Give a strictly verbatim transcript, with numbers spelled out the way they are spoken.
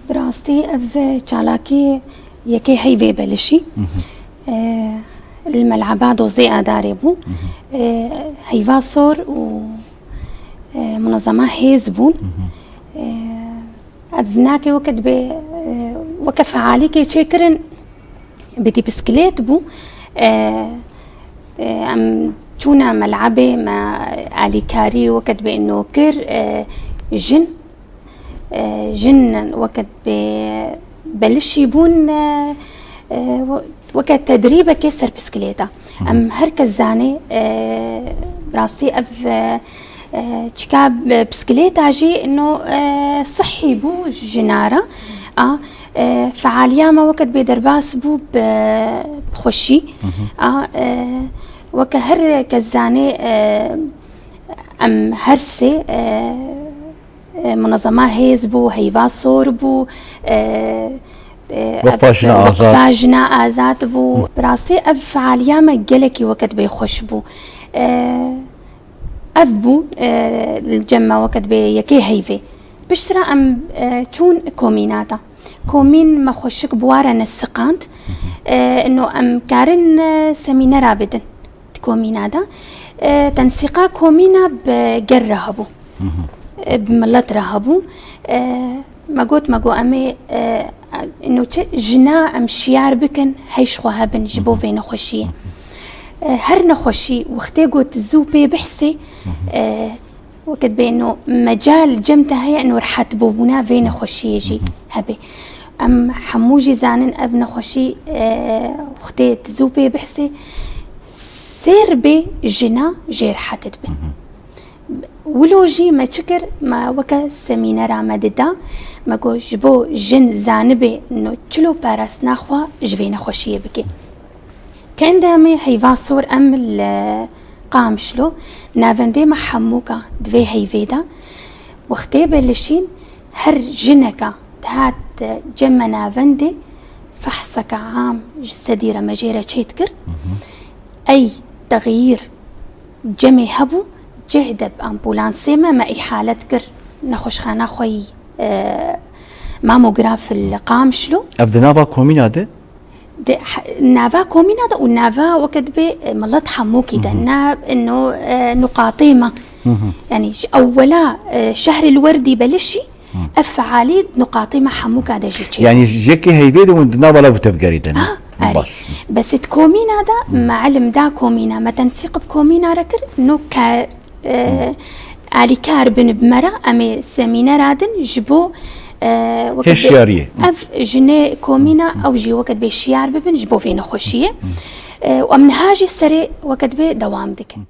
Bi rastî ev çalakî yekê heyvê belişî. Li meleba dozê Adarê bû. Heyva sor û munezema hêz bûn. Ev nake weke dibê weke fealîkê çêkirin. Bidî bisiklet bû. Em çûne melebê me alîkarî weke dibê nokir jin. Jin weke dibê belişî bûn, weke tedrîbekê ser bisiklêta. Em her kes zanê, bi rastî ev çika bisiklêta jî no sihî bû jina re. A fealiya me weke dibê derbas bû bi xweşî. A weke her kes zanê, em her sê, e, munezema hêz bû, heyva sor bû, e, e, Weqfa Jina Azad. Weqfa Jina Azad bû. Bi rastî ev fealiya me gelekî weke dibê xweş bû. E, ev bû, e, li cem me weke dibê yekê heyvê. Piştre em, e, çûn komîna de. Komîn me xweşik bi wa re nesiqand. E, ino em karin, e, semînera bidin. Di komîna de, e, tensîqa komîna bi ger re hebû. E, bi milet re hebû. E, me got, me got, em ê, e, ino çi, jina em şiyar bikin, hey ji xwe hebin ji bo vê nexweşiyê. E, her nexweşî wextê got zû pê bihsê, e, weke dibê ino mecal cem te heye ino rehetbûbûna vê nexweşiyê jî hebe. Em hemû jî zanin ev nexweşî, e, wextê tu zû pê bihsê, sêr bê jina jê rehet dibin. Wilo jî me çi kir? Me weke semînera me dida, me got ji bo jin zanibê no çilo parastina xwe ji vê nexweşiyê bike. Kende em ê heyva sor em li Qamişlo, navendê me hemûka di vê heyvê de, wextê belişîn her jineka dihat cem me navendê, fehseka am ji sedî re me jê re çêdikir. Ey texyîr cemê hebû, cih de bi ambulansê me, me îhalet kir nexweşxana xwe yî, e, mamograf li Qamişlo. Ev di nava komîna de? Di he-, nava komîna de û nava weke dibê, e, milet hemûkî de. Na, ino, e, nuqatê me. Yanî ji ewwela, e, şehrê li werdî belişî, ev fealî nuqatê me hemûka de jî çê. Yanî yekê heyvê de hûn di nava lav û tevgerê de ne? Ha, erê. Baş. Bes di komîna de me ilim da komîna, me tensîq bi komîna re kir, no ke, e, alîkar bin bi me re, em ê semînera din ji bo, e, weke dibê Hêşiyariyê. Ev jinê komîna, ew jî weke dibê şiyar bibin ji bo vê nexweşiyê. E, û em niha jî serê weke dibê dewam dikin.